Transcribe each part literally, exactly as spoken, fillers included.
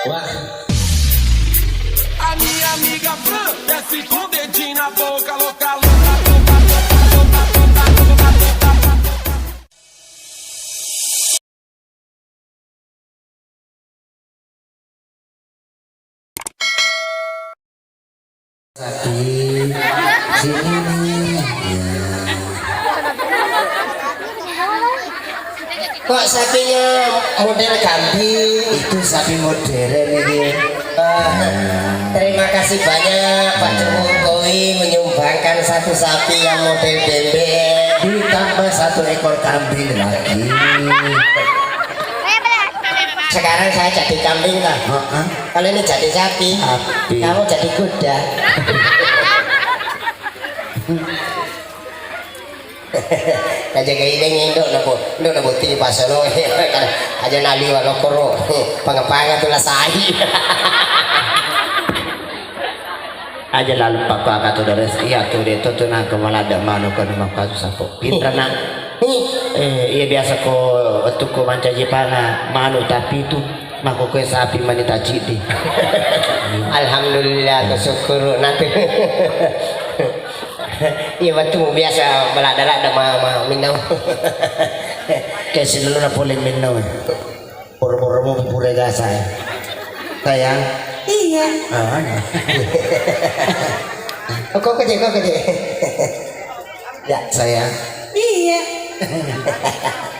Wah. A minha amiga Fran desce com o dedinho na boca, louca, louca, louca, louca, louca, louca, louca. Sapi sini nih. Ya. Kok sapinya model kambing? Itu sapi modern ini. Ah, terima kasih banyak Pak Jokowi menyumbangkan satu sapi yang model bebek. Ditambah satu ekor kambing lagi. Sekarang saya jadi kambing lah. Heeh. Kalau ini jadi sapi, Sapi. Kamu jadi kuda. Najagai deng indo nabo, indo nabo ti pasolo. Aja naliwa lokoro. Panga-panga tu lasai. Aja lalu pakko aka tu dares iya tu de tu tu nangka malada manu kan makasu sapo. Pintra nak. Eh, iya biasa ko wettukku mancaji panga manu tapi tu mako kue sapi mani tacidi. Alhamdulillah, ko syukur nanti. Iya, wettu biasa malada-lada ma, ma, minau. Kayak si lulu na pole minau. Pura-pura mau pura gasa ya. Sayang. Iya. Ah, iya. Oh, kok aja, kok aja. Ya, sayang. Iya.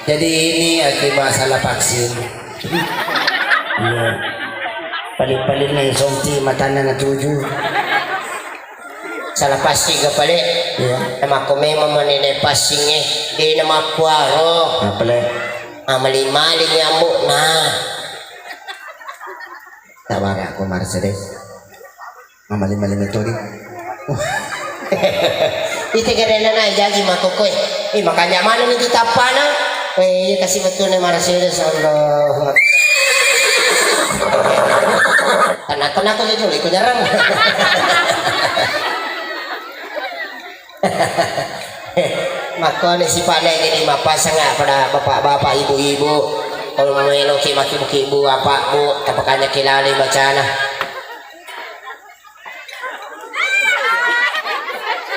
Jadi ini akibat salah vaksin. Iya. Paling-paling nih sonti matanya na tujuh. Salah passing ga pale? Iya. Namakko memang mani de passingnge, de namakkuaro. Apa le? Amali-mali nyamuk nah. Tak bara aku Mercedes. Amali-mali metodi. Ite gerena na jaji makokkoe. Eh, makanya mana nih ditappana? Eh, iya kasih betul nih Mercedes, Allahu Akbar. Tenang-tenang, aku jujur, ikut jarang. Makkoni sipa'na jadi mappasangnga pada bapak-bapak, ibu-ibu. Kalau mau meloki makkibbu-kibbu, apa, Bu, tapakanya kilale bacana.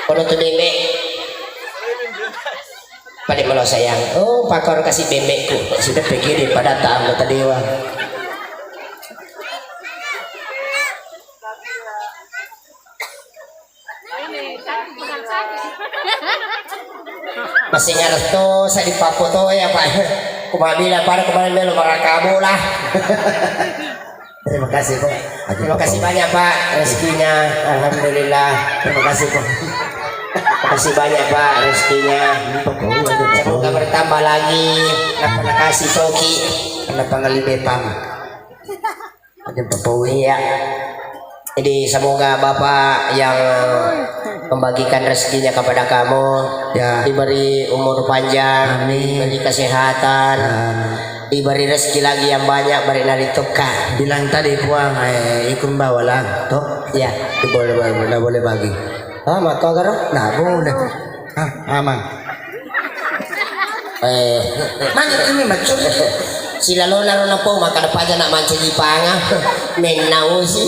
Kono tu bembe. Pada melo sayang. Oh, pakor kasih bembeku. Sudah pergi daripada tak anggota dewan. Masih ngarep to, saya dipappo to ya, Pak. Kumabila pada kemarin melo marakabu lah. Terima kasih, Pak. Terima kasih banyak, Pak, rezekinya. Alhamdulillah. Terima kasih, Pak. Terima kasih banyak, Pak, rezekinya. Semoga bertambah lagi. Napa nakasi toki. Kenapa ngelibe pam? Iya. Jadi semoga Bapak yang membagikan rezekinya kepada kamu, ya, diberi umur panjang, amin, diberi kesehatan, amin, diberi rezeki lagi yang banyak, beri nalitukka. Bilang tadi Puang, eh, ikut bawa lah, toh? Ya. Boleh, boleh, boleh, boleh bagi. Ah, maka karo? Nah, boleh. Ah, aman. Eh, mana ini macam? Silalona rona po maka depa aja nak mancaji panga. Mennausi.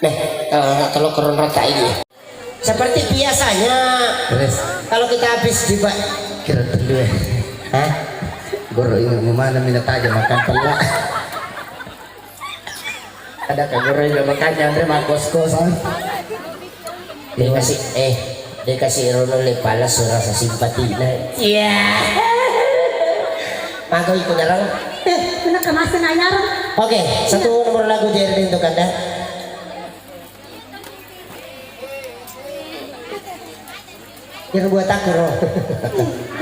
Nih, kalau kalau keron rata ini. Seperti biasanya, terus, kalau kita habis juga kira dulu ya. Hah? Guru ini mana minat aja makan pella. Ada kagoro juga makanya Andre makos-kosan. Dia kasih, eh, dia kasih Ronald le pala rasa simpati lah. Iya. Maka ikut orang. Eh, kena kemasa nanya orang. Oke, satu nomor lagu Jerry untuk Anda. Iro buat aku ro.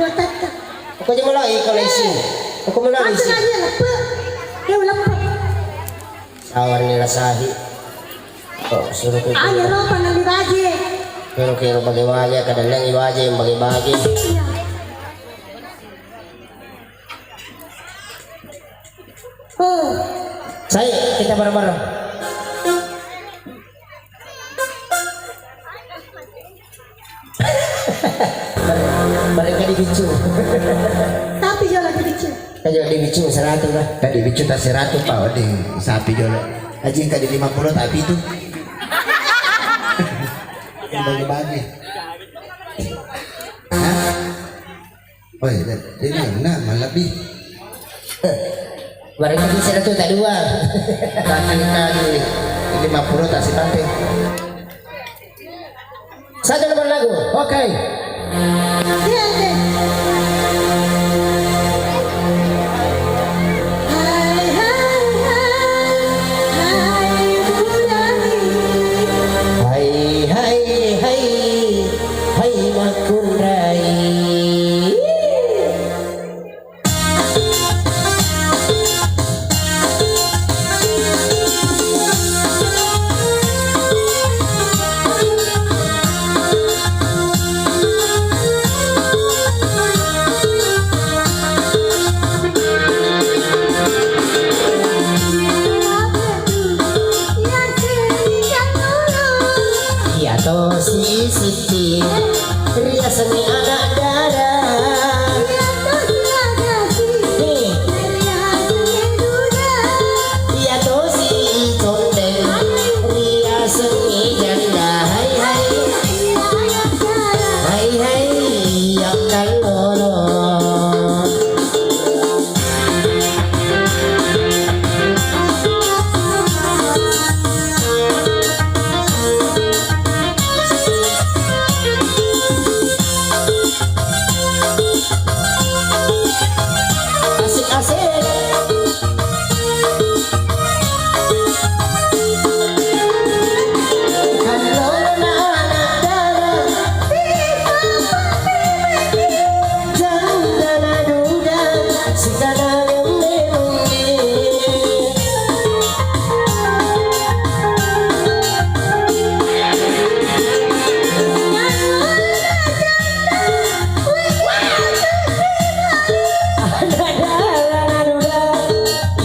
Buat aku. Aku aja mulai kalau isi. Aku mulai isi. Aku aja lepe. Dia lepe. Awarni rasahi. Kok suruh ke. Ayo, ropa nang dibaje. Suruh ke bage-bage, kadang nang ibaje, bage-bage. Iya. Oh. Sai, kita bareng-bareng. Mereka dibiccu. Tapi jolo dibiccu. Kan jolo dibiccu seratus lah. Kan dibiccu tak seratus, Pak. Oh, di sapi jolo. Aji, kan di lima puluh tapi itu. Yang bagi-bagi. Hah? Oh iya, ini yang enam, malah lebih. Eh, barang itu seratus tak dua. Tapi tadi lima puluh tak sipate. Satu nomor lagu. Oke. Iya, oke. Hai, hai, hai. Hai, budani. Hai, hai, hai. Hai, makkunrai. Iya tosi Sitti, riasengngi anak dara. Nih. Iya tosi Condeng, riasengngi janda. Hai, hai. Hai, hai, iya kallolo. Asik-asik.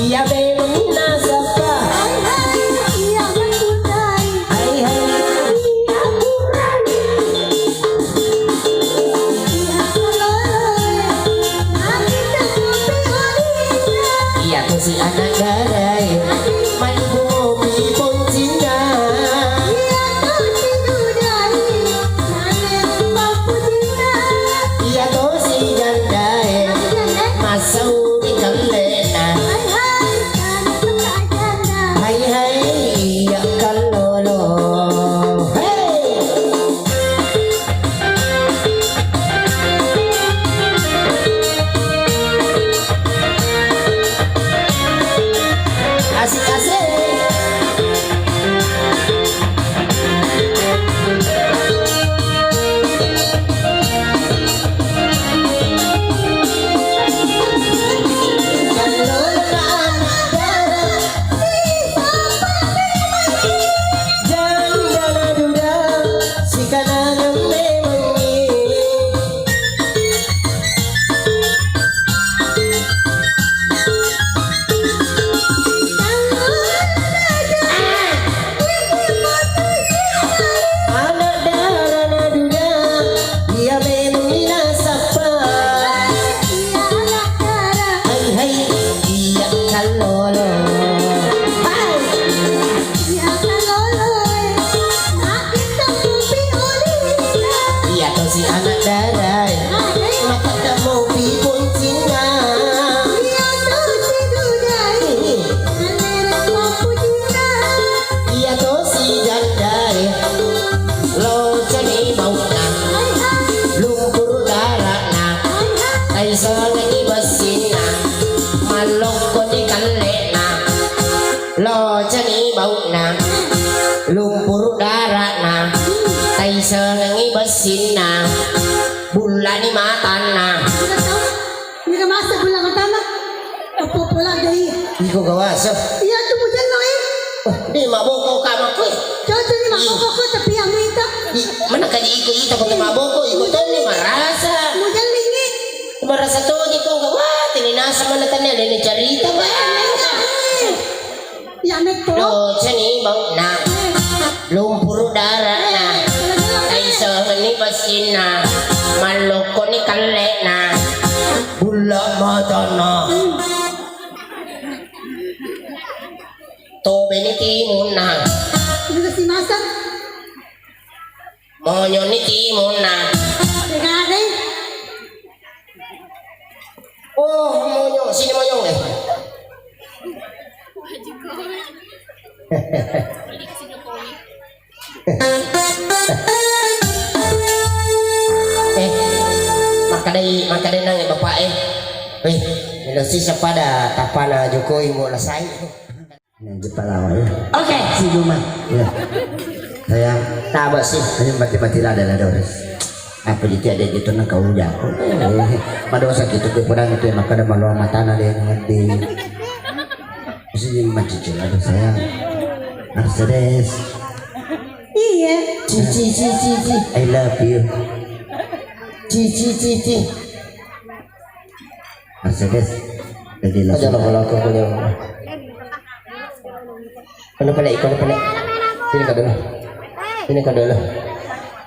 Iya memang nasaba. Hai, hai, iya makkunrai. Hai, hai. Iya kurang. Iya tosi anak darai, mani mopi poncinna. Iya tosi jandae, masauni kallena. Hai hai, iya kallolo. Hei! Asik-asik. Janda naduda, sikanangang memengngi. Anak dara naduda, iya memengngi nasappa. Hai hai. Iya kallolo. Hai. Iya kallolo. Iya tosi anak darai. Mata kamu pi poncinna. Iya tosi dudai. Iya tosi jandai. Locani bau'na. Lumpuru dara'na. Taisengengngi bessinna. Mallokkoni kalle'na. Locani bau'na. Lumpuru dara'na. Taisengengngi bessinna. Bullani matanna. Mira masa bulla matanna. Apa-apa lagi? Iko gawasa. Iya tu mujanno eh. Di maboko ka makku. Cocok ni maboko ko, tapi yang itu. Ih, mana kaji iko, iko ko maboko, iko toni marasa. Mujallingi. Marasa toji ko, wah, tini nasa mana tani ada ni carita, Bang. Ya, metto. Lo, seni, Bang. Nah. Lumpur darah, nah. Taiso ni basina. Maloko ni kallena. Bulla matana. Tobeni timunna. Juga si masak. Monyoni timunna. Degare. Oh, monyong, sini monyong, eh. Eh, makkedai, makkedai nang, eh, bapak, eh. Weh, melo sisa pada tapana Jokowi mo lasai. Nah, jepalawa, ya. Oke. Si Juma. Ya. Saya taba sih, hanya mati-mati lada, lada, ores. Apa jadi ada gitu nang kau jago? Eh, madosa gitu ke pedang itu yang makan malu matana deh, ngerti. Sini mah cicil, aduh, sayang. Mercedes. Iya. Cici, cici, cici. I love you. Cici, cici. Mercedes. Lagi aja langsung. Lo, kalau aku punya. Kono pale, kono pale. Sini kau dulu. Sini kau dulu.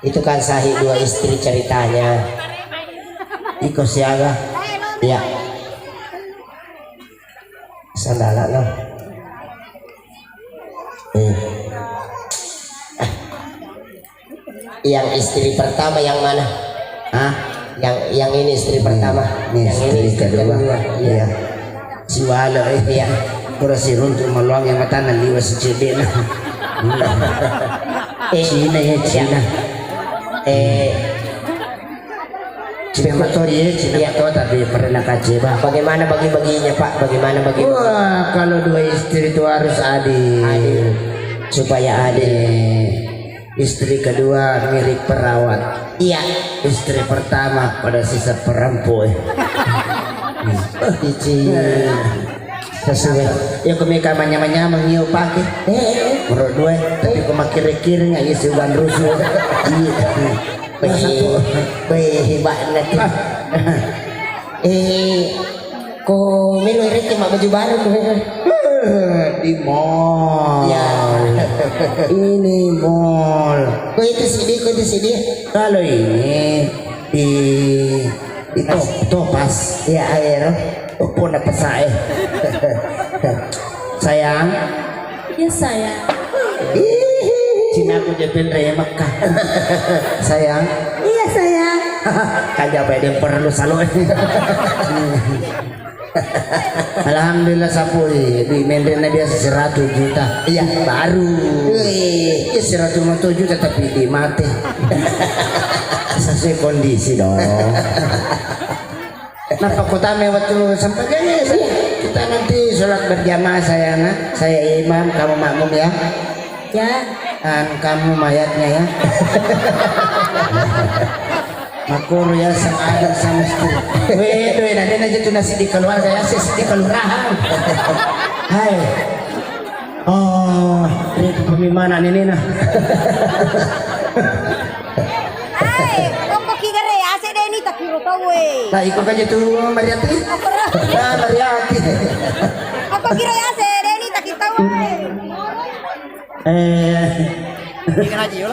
Itu kan sahih dua istri ceritanya. Iko siaga. Iya. Sandala no. Eh. Yang istri pertama yang mana? Hah? Yang, yang ini istri pertama. Ini yang istri ini istri kedua. Kedua. Iya. Iya. Siwalo, eh. Iya. Kurang siruntu maluang yang matana liwa si cedena. Eh, Cina ya, iya. Cina. Eh, Cina motor ya, Cina motor tapi pernah kaceba. Bagaimana bagi-baginya, Pak? Bagaimana bagi-bagi? Wah, kalau dua istri itu harus adil. Adil. Supaya adil. Eh, istri kedua mirip perawat. Iya. Istri pertama pada sisa perempuan. Cici. Sesuai. Ya, kami ka manyamang-nyamang, iyo, pake. Eh, eh, eh. Menurut dua, tapi kau makin kiri-kiri, nggak isi uban rusuh. Iya. Weh, weh, hebatnya tuh. Eh, ko melo rete ma baju baru ko. Eh, di mall. Ya. Ini mall. Ko itu sidi, ko itu sidi. Kalau ini di, di Top-, Topas. Ya, aero. Opo na pesae. Sayang. Ya, sayang. Cinaku je penre Mekah. Sayang. Iya, sayang. Kan jabai dia perlu salo. Alhamdulillah, sapui di menrena biasa seratus juta. Iya. Baru. Wih. Ya, seratus lima puluh juta tapi di mate. Sesuai kondisi dong. Nappa kotame waktu sempajang ya, kita nanti sholat berjamaah, saya, nak, saya imam, kamu makmum ya. Ya. Dan kamu mayatnya ya. Makuru ya, sama adat sama istri. Weh, doe, nanti aja tuh nasi di keluarga ya, sis di kelurahan. Hai. Oh, itu pemimana ini nah. Hai, okko ki gare ase deni takiro tau e. Nah, iko kaje tu Mariati. Nah, Mariati. Okko kiro ase deni takiro tau e. Eh. Ikan aja yo.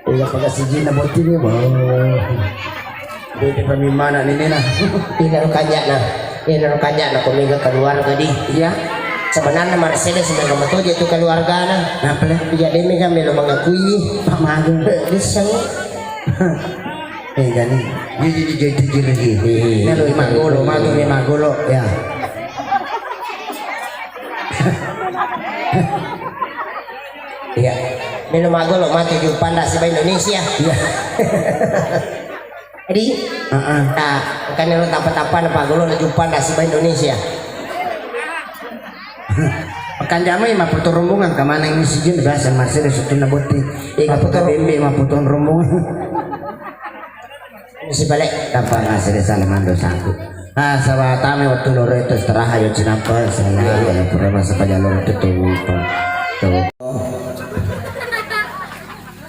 Iya, pakai sijinna botting ya, Bang. Bete pemimana ini nah. Ini lo kanya nah. Ini lo kanya nah, ko mega keluarga di. Iya. Sebenarnya Marcelo sudah gak betul itu keluarga nah. Kenapa le? Iya, dia mega melo mengakui. Pak Magung. Bisa. Eh, gani. Iya, iya, iya, iya, iya, iya. Iya, iya, iya. Nah, lo lima golo, Magung lima golo, ya. Iya. Melo maggolo matu Jepang dasi ba Indonesia. Iya. Jadi, heeh, nah, kan lo tapa-tapa na paggolo na Jepang dasi ba Indonesia. Kan jamai mapotong rombongan kemana ini sijin biasa masih ada satu na botting. Iya, mapotong bembe, mapotong rombongan. Mesti balik. Tanpa ngasih salah mando sanggup. Ah, saba tame wettu loro itu istirahat ya cinampa saya ya pura masa paja loro itu tuh lupa. Tuh.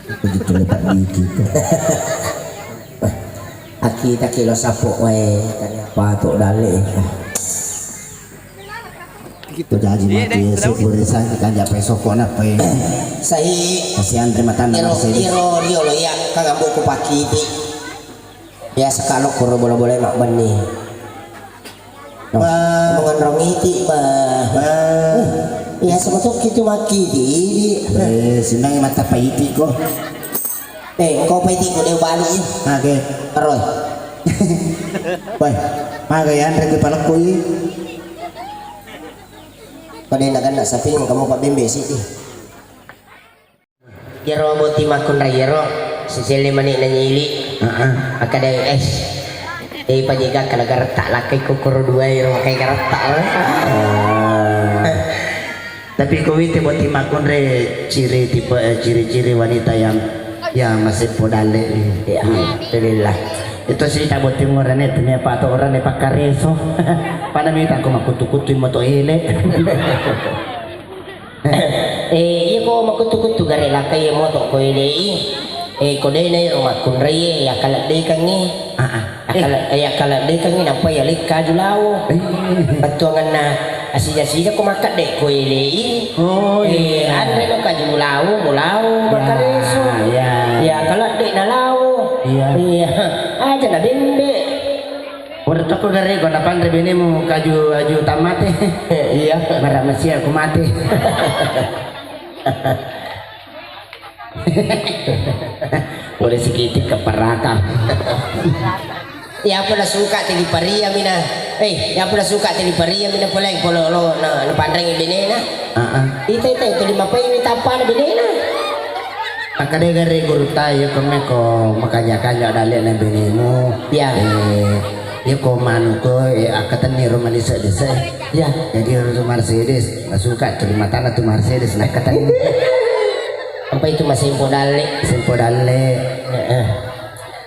Aku gitu letak gigi. Aki tak kilo sapuk wae, tanya apa tuh dale. Gitu. Jaji mati ya, sepuri saya kan japai sokona pe. Sai. Kasihan terima tanah iro, iro, rio lo ya, kagak buku pakiti. Biasa kalau kuro bola-bola mak bani. Bah. Mengonrong iti, bah. Bah. Iya, sama tuh gitu maki di. Eh, senang mata paiti kok. Eh, engkau paiti kok dia balik ya. Oke. Terus. Woi, maga ya, Andre, kepala kui. Pada nak kena sapi, kamu pak bembe sih. Iyaro botting makkunrai iyaro, siselle mani nanyili. Heeh. Akkeda es. Eh, pajega kala garetta lakkai kokoro dua iyaro makkai garetta. Oh. Tapi ko wite botting makkunrai ciri tipe, eh, ciri-ciri wanita yang, yang masih podalle. Ya, alhamdulillah. Itu cerita botting orane tenia pato orane pakkareso. Pada mita ko makkutu-kutu moto ele. Eh, iya ko makuttu-kuttu gare lakkai iya moto ko elei. Eh, ko dena iro makkunrai iya, iya kaleddekangngi. Ah, ah. Iya kale-, iya kaleddekangngi nappa iya lekka kaju lao. Eh. Bettuanganna asija-sija ko makkedde ko elei. Oh, eh, iya. Anre no kaju lao, mulao, ya, makareso. Iya. Iya kaledde na lao. Iya. Iya. Aja na bembe. Pura tokko gare ko napanre benemu kaju aju tamate. Iya. Mara masia ku mate. Boleh sikit keperaka. Iya pula suka tili paria mina. Eh, iya pula suka tili paria mina puleng polo lo na, na panreng benena. Heeh. Ita, ita, itu lima pai wita appana benena. Makkeda gare gurutta, iya ko mekko makanja-kanja dalle na benemu. Iya. Eh, iya ko manuko, eh, akkatenni ro malise-lise. Iya. Jadi ro Mercedes, masuka terima tanah tu Mercedes nakkatenni. Apa itu masih sempo dalle? Sempo dalle. Heeh.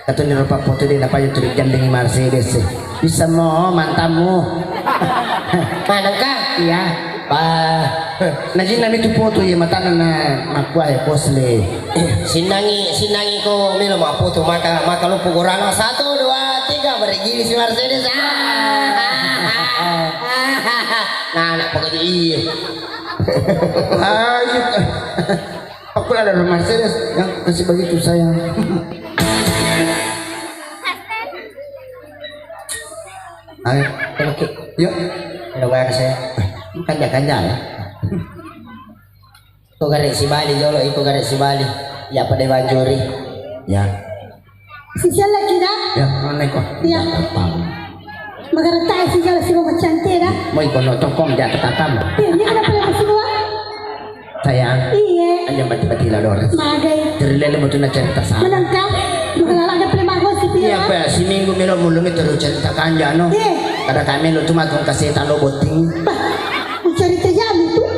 Katuni rupa foto di napaju tuli jallingi Mercedes. Bisa mo mantammu. Manengka? Iya. Bah. Najinna mitu foto iya matana na makkua ya posle. Sinnangi, sinnangi ko melo ma foto maka, maka lupu gorana. Satu, dua, tiga, beregili si Mercedes. Ah. Nah, anak pokoknya iya. Ayo. Aku ada Mercedes yang kasih begitu sayang. Ayo, oke. Yuk. Ada bayar saya. Kanja-kanja ya. Iko gare sibali jolo, iko gare sibali. Ya pada banjuri. Ya. Sisella kira? Ya, mana iko? Ya. Apa? Magara tai sisella si mama cantik dah. Mau iko no tokong dia ketatam. Ya, ini ada pernah masih bawa? Sayang. Iya. Aja bati-bati lah Dores. Magai. Cerilele mau tuna cerita sama. Menengkap. Bukan lagi pernah gosip ya. Iya, Pak. Seminggu melo mulumi terus cerita kanjano. Iya. Kada kami lo cuma tong kasih talo botting. Pak, cerita jamu tuh.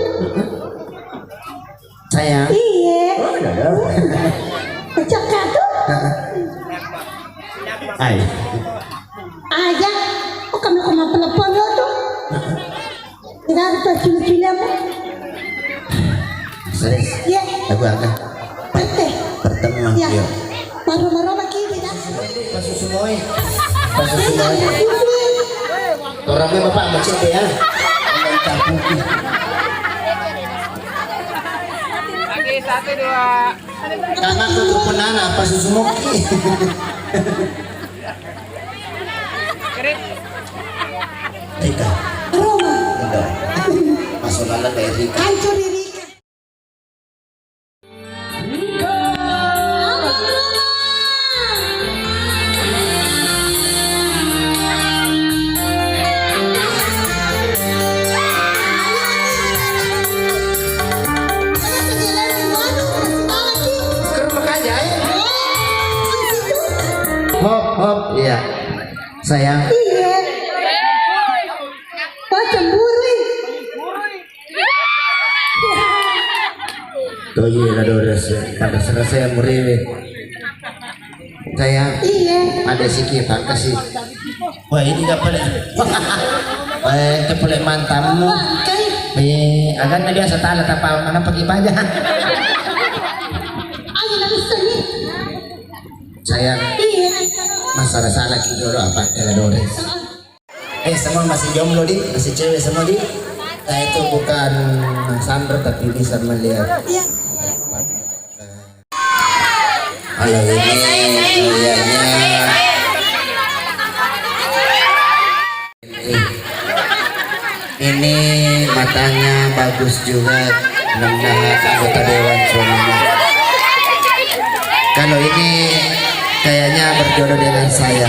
Sayang. Iya. Oh, ada. Pecah tuh. Hai. Aja. Oh, kamu kok mau telepon lo tuh? Tidak ada tuh cili-cili apa? Serius? Iya. Lagu apa? Tete. Pertemuan. Iya. Iya. Marah-marah lagi kita. Pasu sumoi. Pasu sumoi. Orang gue bapak macet ya. Oke, satu, dua. Karena aku tuh penana pasu sumoki. Rika. Roma. Enggak. Masuk lalat dari Rika. Hancur di Rika. Hop, hop, iya. Sayang. Iya. Oh, cemburu. Toye la Dores, pada serasa yang muriwi. Sayang. Iya. Ada sikit, tak kasih. Wah, ini gak boleh. Eh, itu boleh mantanmu. Bangkai. Eh, agan biasa tala tapa mana pergi pajak. Ayo, nggak bisa nih. Sayang, iya. Masalah salah ki dulu apa, Ella Dores? Eh, semua masih jomblo, di, masih cewek semua, di. Nah, itu bukan Sandra, tapi bisa melihat. Iya. Halo, ini kayaknya ini matanya bagus juga, mudah-mudahan anggota dewan suaminya. Kalau ini kayaknya berjodoh dengan saya.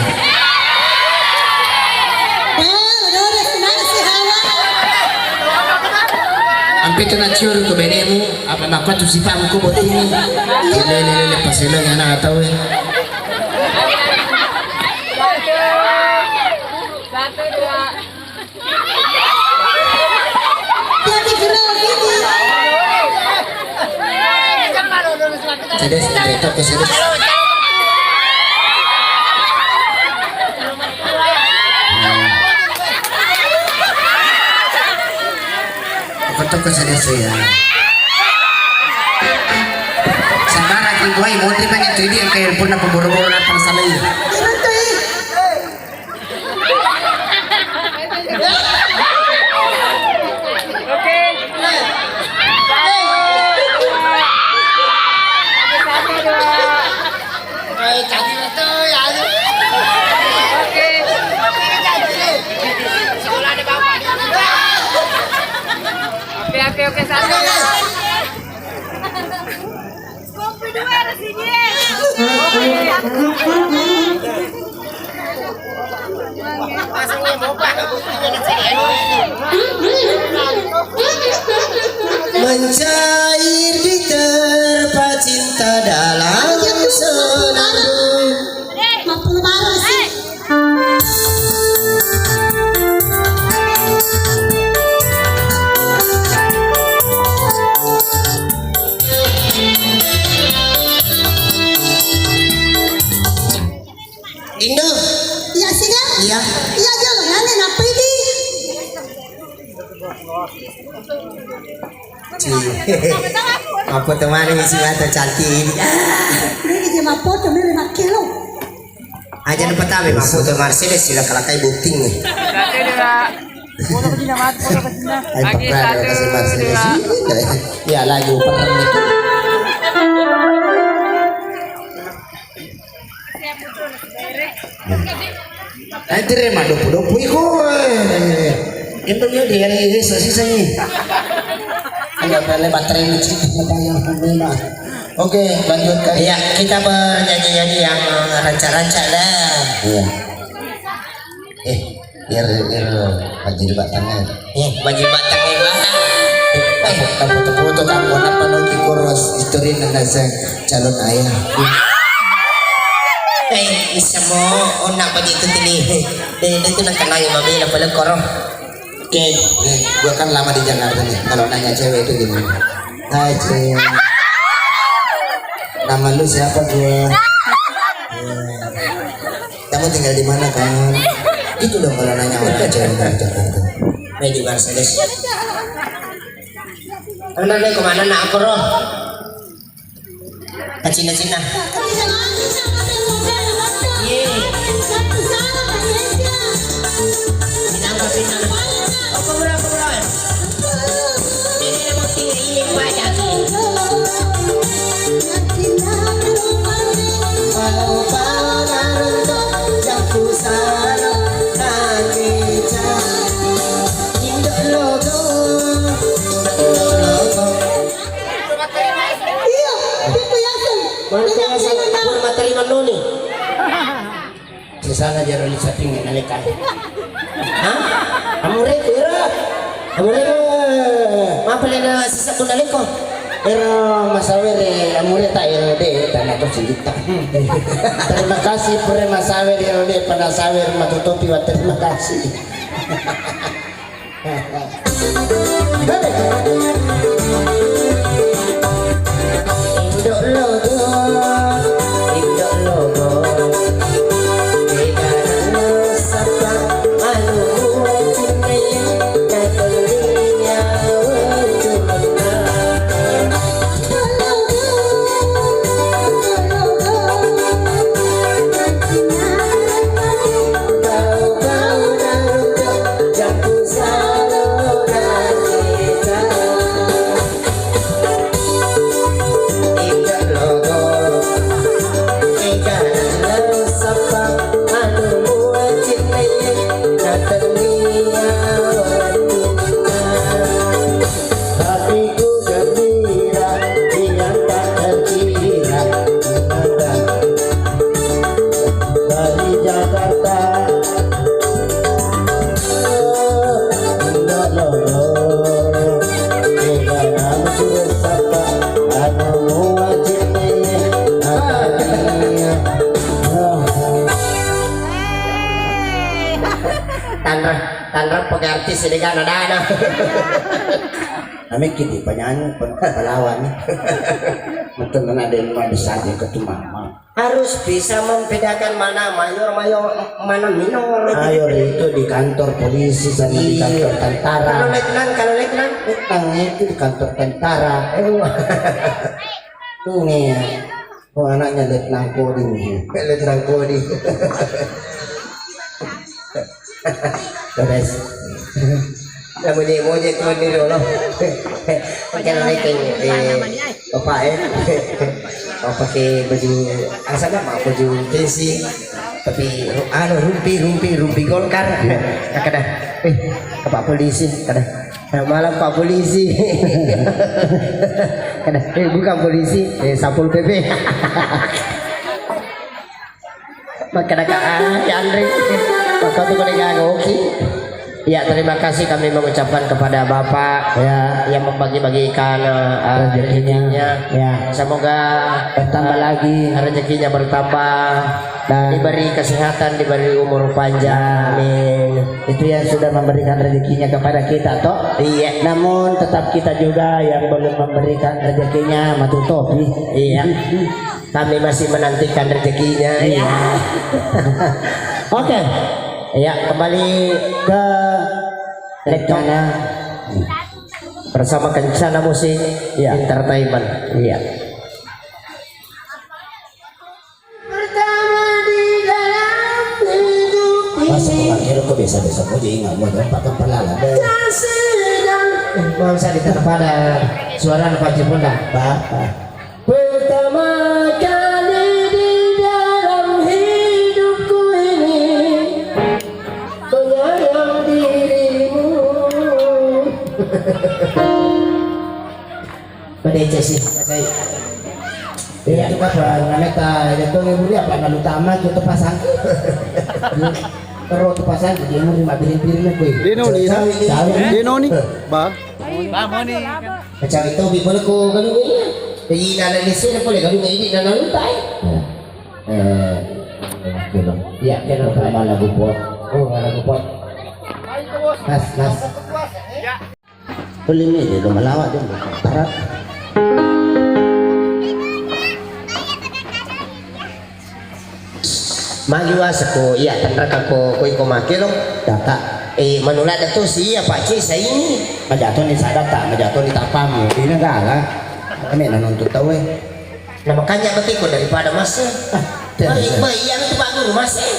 Ampe tu naciur tu benemu, apa makkuatu sipangku botting. Lele, lele, lele, paseleng anak atau, eh. Satu, dua. Jadi kenal gini. Cedes, cedes, cedes. Toko-toko saja saya. Sabar, aku buai, mau terima yang tiga yang kayak pernah pemburu-buru datang salah ini. Oke. Satu, dua. Satu, dua. Oke. Oke, oke, oke, satu. Mencair di terpa cinta dalam senandung. Indo. Iya, sini. Iya. Iya, jangan nanya, kenapa ini? Ci. Apa teman ini si mata cantik ini? Ini dia mau foto, ini lima kilo. Aja lupa tahu, mau foto Mercedes, sila kalakai booking nih. Ayo, pakai, kasih Mercedes. Iya, lagi operan itu. Nanti re maddopo-dopo iko, eh. Itu dia di hari ini sisa-sisa ini. Ada pele baterai ini, Cik. Oke, lanjutkan. Iya, kita bernyanyi-nyanyi yang rancak-rancak dah. Iya. Eh, biar, biar baju di batangnya. Eh, baju batangnya, Bang. Eh, kamu foto-foto kamu, kenapa lo ki kurus? Istri nana sang calon ayah. Eh, bisa mo, oh, nak baju itu tadi. Dia, dia tuh nak kenal ya, Mami, nak pelek koro. Oke, eh, gua kan lama di Jakarta nih. Kalau nanya cewek itu gimana? Hai, cewek. Nama lu siapa, gua? Eh, kamu tinggal di mana, kan? Gitu dong kalau nanya orang cewek dari Jakarta. Baik, di Mercedes. Anda deh kemana, nak, aku, roh? Kacina-cina. Ye. Pinang, pinang. Apa, bro, apa, bro? Ini nama tinggi, ini banyak. Indo logo, Indo logo. Iya, itu yakin. Marco, iya, salah, iya, pur materi manoni. Sisana jaro li saping naleka. Hah? Amure, ira. Amure, mapalena sisa ku naleko. Ero masawere amure ta ero de tanah to singita. Terima kasih pure masawere ero de pada sawer matutupi wa terima kasih. Indo logo, Indo logo. Beda rasa Sedekah dana. Namikki di penyanyi, pen-, pelawan. Betul, mana ada yang mau disajin ke tu mama. Harus bisa membedakan mana mayor, mayor, mana minor. Mayor itu di kantor polisi sama di Iya. kantor tentara. Kalau letnan, kalau letnan? Letnan itu di kantor tentara. Eh, Tuh nih, oh, anaknya Letnan Kodim. Letnan Kodim. Beres. Nah, monyet-monyet tuh ini dulu. Pakai lighting, eh, bapak, eh. Oh, pakai baju, asal apa? Baju pensi. Tapi, anu, rumpi, rumpi, rumpi Golkar. Kada. Eh, ke Pak Polisi, kada. Selamat malam, Pak Polisi. Kada, eh, bukan polisi, eh, Satpol P P. Makkeda ka, ah, ya, Andre. Maka tu kau dengar, oke. Ya, terima kasih kami mengucapkan kepada Bapak Ya. yang membagi-bagikan, eh, eh, Rezekinya. rezekinya. Ya. Semoga, Bertambah eh, lagi. rezekinya bertambah. Dan Diberi kesehatan, diberi umur panjang. Ya. Amin. Itu yang sudah memberikan rezekinya kepada kita, toh? Iya. Namun tetap kita juga yang belum memberikan rezekinya, matutopi. Iya. Kami masih menantikan rezekinya. Iya. Ya. Oke. Ya, kembali ke laptop. Rencana. Bersama Kencana Musik Iya. Entertainment. Iya. Pertama di dalam hidup Masa ini. Kemarin kok biasa-biasa mau jadi nggak mau gampang kan pelala deh. Tak sedang. Eh, bangsa di tanah pada suara Pak Ciponda. Bapak. Pertama kali di dalam hidupku ini menyayang dirimu. Pada C C, saya. Iya, itu apa? Namanya itu ngeburi apa? Lalu tamat itu pasang. Terus itu pasang, dia mau lima piring-piring aku. Dino ni, Cawi, Cawi. Dino ni. Ba. Ba, moni. Cawi itu bi boleh ku galu ini. Jadi, nana lisi, boleh galu ini, nana lutai. Ya. Eh, Iya, kena pertama lagu pot. Oh, lagu pot. Mas, mas. Tuli mi, dia malawa dia. Tarat. Magi wasako, iya, tenraka ko, ko iko make lo. Data. Eh, manula dato si iya, Pak C, saini. Majato ni sadata, majato ni tapam. Ini gala. Kami na nuntut tau, eh. Nah, makanya betiko daripada mas, eh. Ah, iya. Baik, baik, iya, itu Pak Guru, mas, eh.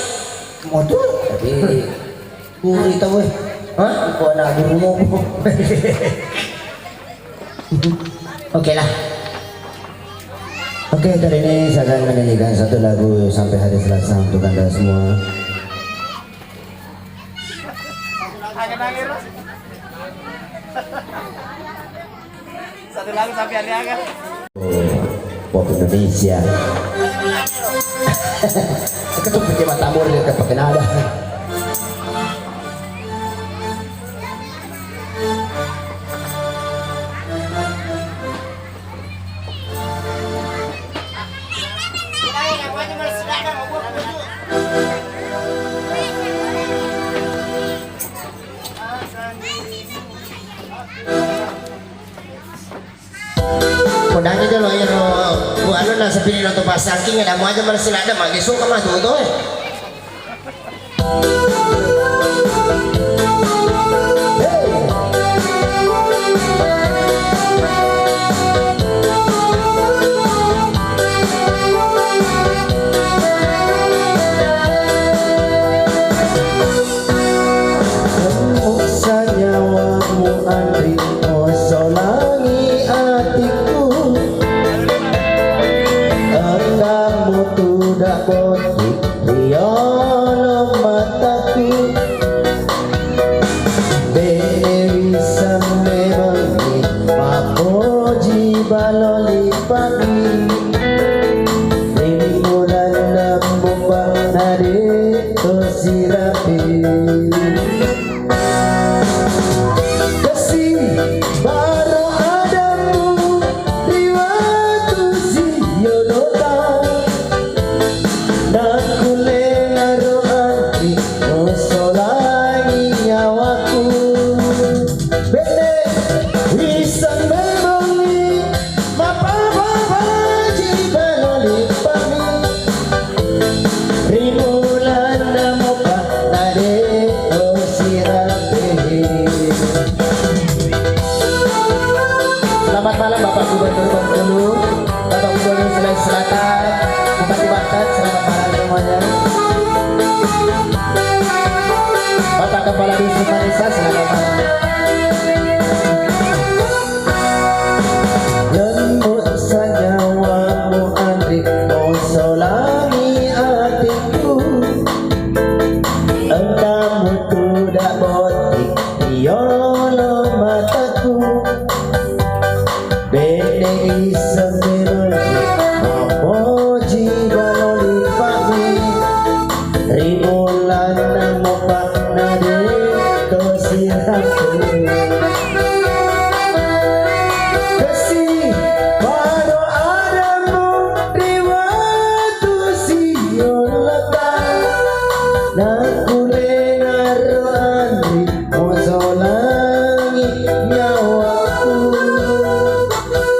Motor. Tapi Guru tau, eh. Hah? Kok anak guru mau? Oke lah. Oke, kali ini saya akan menyanyikan satu lagu Sampai Hari Selasa untuk Anda semua. Satu lagu Sampai Hari Aga. Oh, pop Indonesia. Ketuk pakai mata mur dia tak pakai nada. Kodangi jolo iyaro, bu, anu, nasapini nonton pasangking, ada mu aja mala silada, mage suka mah tuh, tuh, eh. Sanyawamu Andri, oso langi atikku. Engkamu tudak boti, riolo mata Kepala Dusun Manisa, silakan, Pak. Lembut sanyawamu, Andri, musolangi atiku. Engkamu tudak botting, yolo mataku. Bene isseng memang mappoji balo lipa'mi. Ri bulanna mopa na de' to siratu. Kesi baro adamu ri wettu siolata. Nakulena ro Andri, musolangi nyawaku.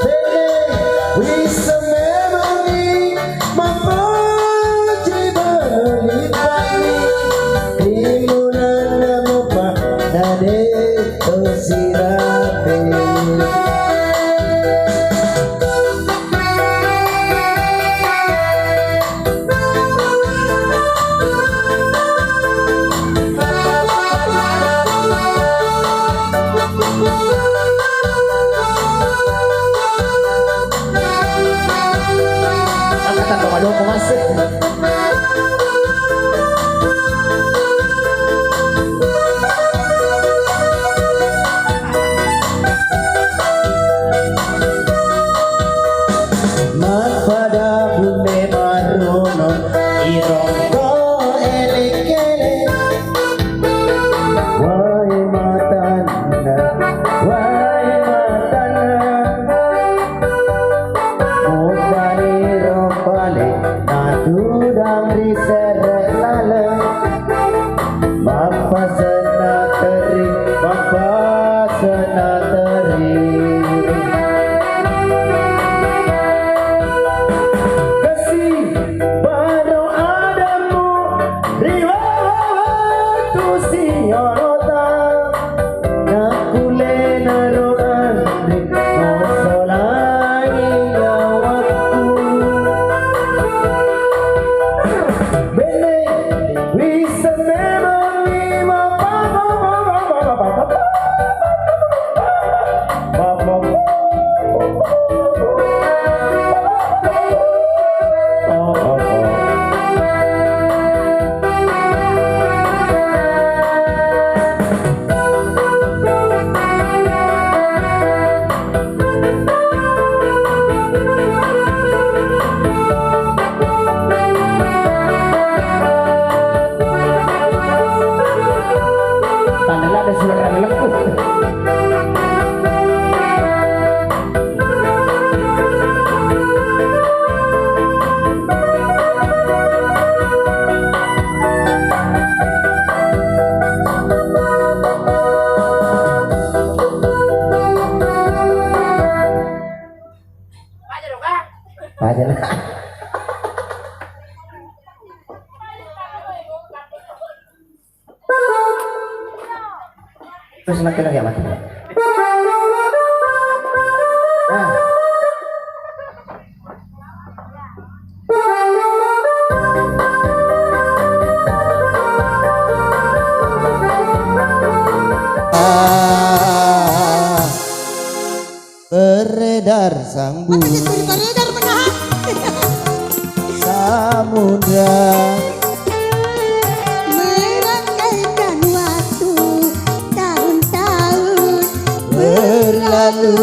Bene, wisseng memangngi mappoji bali pani. Timunanna mopa na de' to sirape. Mappada bunne maruno irongko elek-elek. Wae matanna, wae matanna. Mutaniro pale natudang ri sere laleng. Mappasenna teri, mappasenna teri. Kesi baro adamu ri wettu siolota. Nakulena ro Andri, musolangi nyawaku. Bene, wisseng memangngi mapapa. Tanda lada suara lelengku. Aja lah. Terus makin lagi, makin lagi. Nah. Ah. Beredar sang bumi. Beredar, benar. Samudra. Merandaikan waktu, tahun-tahun berlalu.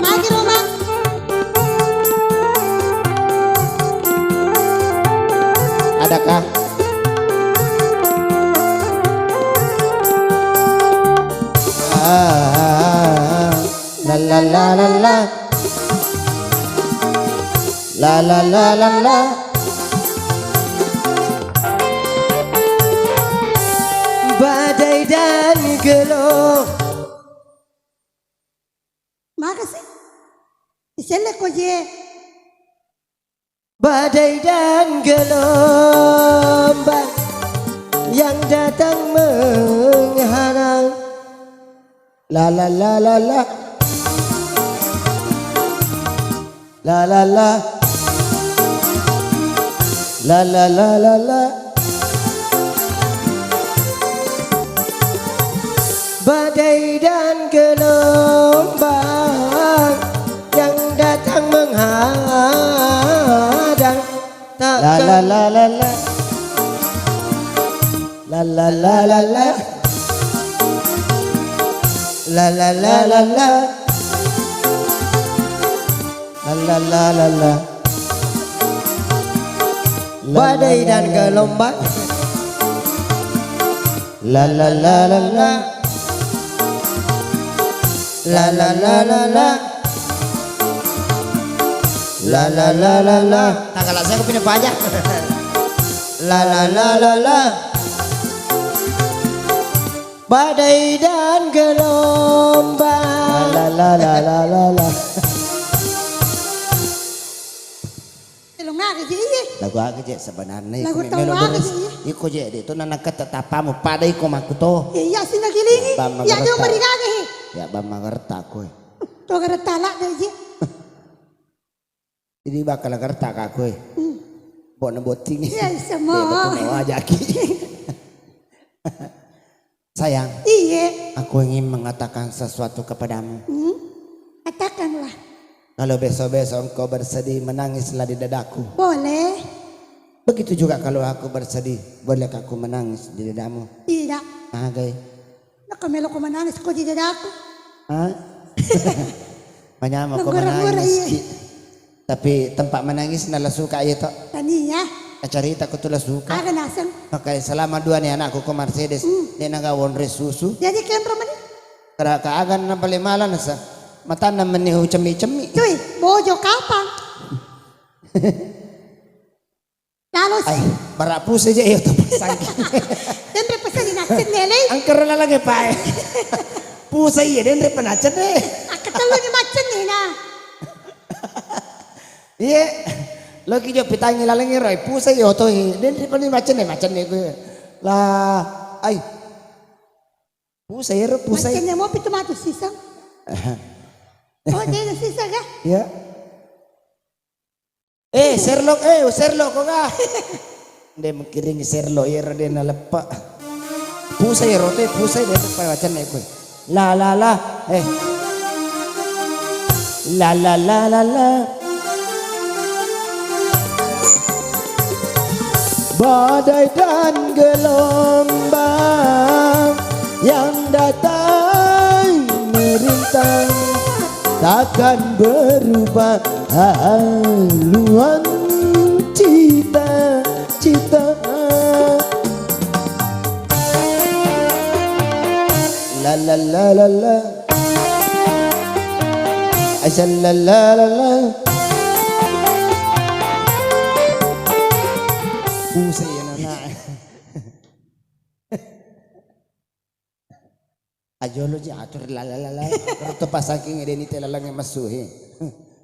Maju, Roma. Adakah? Ah, la, la, la, la, la. La, la, la, la, la. Badai dan gelo. Makasih. Iselle ko je. Badai dan gelombang yang datang menghalang. La, la, la, la, la. La, la, la. La la la la la. Badai dan gelombang yang datang menghadang. La la la la la. La la la la la. La la la la la. La la la la la. Badai dan gelombang. La la la la la. La la la la la. La la la la la. Tagala saya kepindah pajak. La la la la la. Badai dan gelombang. La la la la la la. Lagu aga je sebenarnya? Lagu iko tau melo aga beres. Je, iya. Iko je de to nanakka tatapamu pada iko makkuto. Iya, sina gilingi. Ya, bang. Iya, dia magerta. Merigaga, he. Ya, bang, magerta aku, eh. To gerta lah de je. Jadi bakal gerta aku, eh. Hmm. Bona botting. Iya, semua. Dia betul mau ajaki. Sayang, iye, aku ingin mengatakan sesuatu kepadamu. Hmm? Katakanlah. Kalau besok-besok engkau bersedih, menangislah di dadaku. Boleh. Begitu juga kalau aku bersedih, bolehkah aku menangis di dadamu? Tidak. Agai. Naka melo ko menangis ko di dadaku. Hah? Manyameng ko menangis, iye. Tapi tempat menangis na La Suka iya to. Tania. Acarita ko tu La Suka. Aga naseng. Oke, selama dua ni anakku ko Mercedes, hmm, de naga wonre susu. Jadi kemro meni. Kera ka aga na pale mala nasa. Matanna meni hu cemmi-cemmi. Cuy, bojo kapang. Lalu si- Ai, bara pusai je iya to pasang. Denre pasang di nacen ne, lei. Angker laleng e pae. Pusai iya, denre panacen ne. Akketellu ni macen ne, nah. Iye. Loki jo pitangi laleng e roi, pusai iya to, denre pani macen ne, macen ne ku. La, ai. Pusai ero, pusai. Macen ne mo pitu matu siseng. Oh, de siseng ga? Iya. Eh, Sherlock, eh, Sherlock, ko ga? De mengkiring Sherlock, iyaro de naleppe. Pusai ro te, pusai de leppa wacanna koe. La, la, la, eh. La, la, la, la, la. Badai dan gelombang yang datang merintang. Takkan berubah haluan cita-cita. La la la la la. Asal la la la la. Pusai ya nana. Ajolo ji atur lalalala. Terus to pasaking deni te lalang massu he.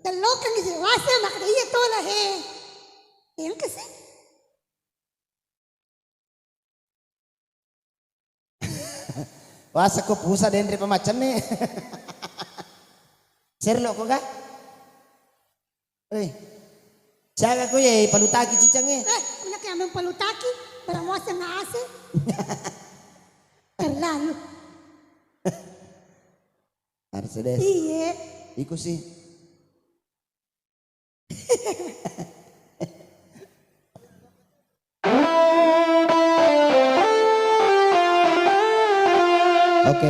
Telokan ji wase makkeda iya tola he. Engka sih. Wasa ko pusa denre pamacenne. Serlo ko ga? Eh. Siaga ko ye palutaki cicang e. Eh, kuna ke ameng palutaki, barang wasa na ase. Terlalu. Harus deh. Iye. Iku sih. Oke.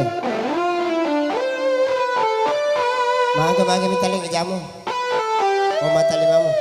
Mangga, mangga, minta lagi jamu. Oh, mata limamu.